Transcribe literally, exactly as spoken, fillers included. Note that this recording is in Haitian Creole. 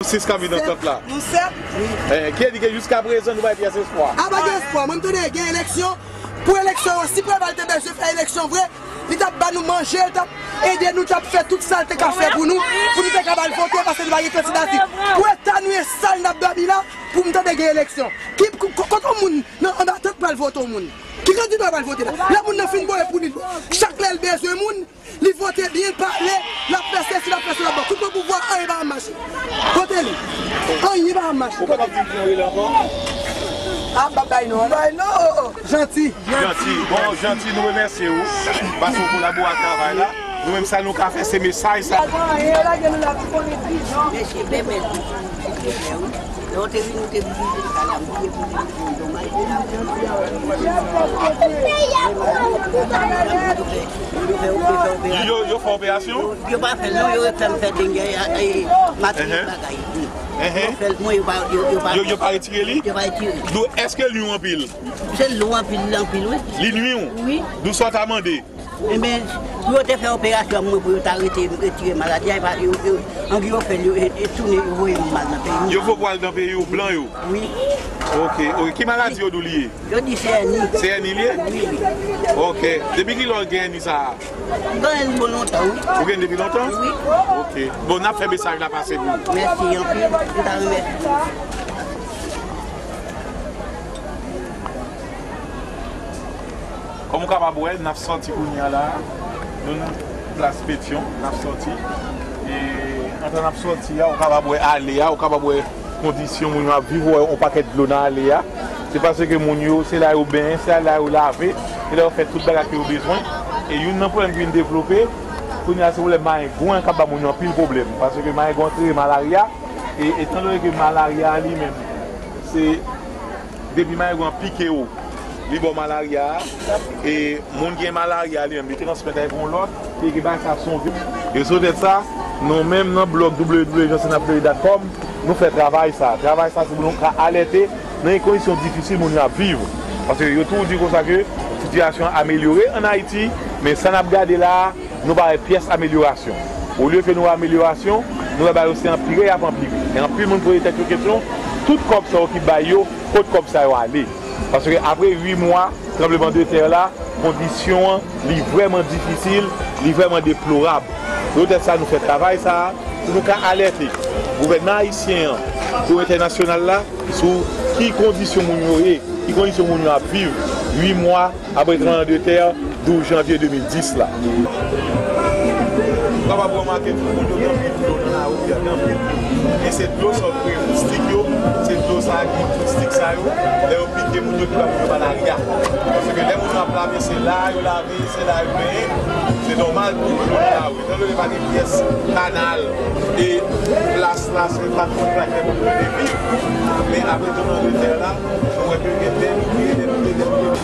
Sis k ap viv nan tant la. Nou sèt. Eh, ki di ke jiska prezan nou pa gen pyès espwa. A, pa gen espwa. Mwen, m tande gen eleksyon. Pou eleksyon an, si Preval te bezwen fè eleksyon vre, li t ap ba nou manje, li t ap ede nou, li t ap fè tout sa l te ka fè pou nou, pou nou te ka al vote, paske nou pa gen kandidati. Pou eta nou e sal n ap dòmi la, pou m tande gen eleksyon. Ki, ko-, ko-, kote yon moun nan, anba tant pral vote yon moun? Ki kandida pral vote la? Lè moun nan fin voye pou li, chak lè l bezwen moun, li vote byen, l pale, l ap fè sesi, l ap fè sela. Bon, tout pouvwa, anyen pa mache. Kote li? Anyen pa mache. Ou kapab di m kijan w rele ankò? A, m p ap bay non. Bay non. Janti. Janti. Bon, Janti, nou remèsye w. Paske w kolabore ak travay la. Nou menm, sa nou ka fè, se mesaj sa. Mesye, bebe. Lè w te vin, ou te vin vin sa la, m bliye pou te vin domaj. Yo, yo, yo fè operasyon? Yo, yo pa fè l, non, yo fè m fè dengè, e, matris bagay. Yo fè l, mwen, yo pa, yo, yo pa Yo, yo pa retire li? Yo pa retire li. Dou, èske l nwi w anpil? Se l nwi anpil, anpil, wi. Li nwi w? Wi. Dou sa w ta mande? Ebyen, pou yo te fè operasyon mwen, pou yo ta rete, retire maladi a, e pa, yo, yo, angi yo fè l, yo, e, e tounen, yo voye m al nan peyi m. Yo voye w al nan peyi w, blan yo? Wi. Ok, ok. Ki maladi yo di w li ye? Yo di se èni. Se èni li ye? Wi. Ok. Depi kilè w gen èni sa a? M gen èni bon lontan, wi. Ou gen depi lontan? Wi. Ok. Bon, n ap fè mesaj la pase pou ou. Mèsi anpil. M ta remèsye. Kòm ou kapab wè, n ap sòti kounye a la. Nou nan plas Petyon, n ap sòti. E antan n ap sòti a, ou kapab wè ale a, ou kapab wè kondisyon moun yo ap viv, ou wè yon pakèt dlo nan ale a. Se paske moun yo, se la yo benyen, se la yo lave, se la yo fè tout bagay ke yo bezwen. E youn nan pwoblèm ki vin devlope, kounye a se pwoblèm mayengwen k ap ba moun yo anpil pwoblèm. Paske mayengwen kreye malarya, e etan done ke malarya li menm, se depi mayengwen an pike w, li ba w malarya a, e moun ki gen malarya li menm, li transmèt avèk yon lòt, e ki bay sa se yon vi-, e se poutèt sa, nou menm nan blòg w w w jan senap fleury dot com, nou fè travay sa. Travay sa, se pou nou ka alète nan kondisyon difisil moun yo ap viv. Paske yo toujou di konsa ke sitiyasyon an amelyore ann Ayiti, men sa n ap gade la a, nou pa wè pyès amelyorasyon. Olye ke nou wè amelyorasyon, nou wè bagay yo se anpire y ap anpire. E anpil moun poze tèt yo kesyon, tout kòb sa yo ki bay yo, kot kòb sa yo ale? Paske apre uit mwa tranblemanntè la, kondisyon an, li vrèman difisil, li vrèman deplorab. Se poutèt sa nou fè travay sa a, pou nou ka alète gouvènman ayisyen an, kou entènasyonal la, sou ki kondisyon moun yo ye, ki kondisyon moun yo ap viv uit mwa apre tranblemanntè douz janvye de mil dis la. Ou kapab remake tout moun yo gen anpil dlo nan lari a, gen anpil dlo. E se dlo sa yo rele moustik yo, se dlo sa ki moustik sa yo, lè yo pike moun yo, ki ba moun yo malarya. Paske lè moun yo ap lave, se la yo lave, se la yo benyen. Se nòmal pou dlo nan lari. Etan done pa gen pyès kanal e plas la, se pa tout la ke moun yo te viv. Men apre tranblemanntè la, nou wè ke gen de milye, de milye, de milye.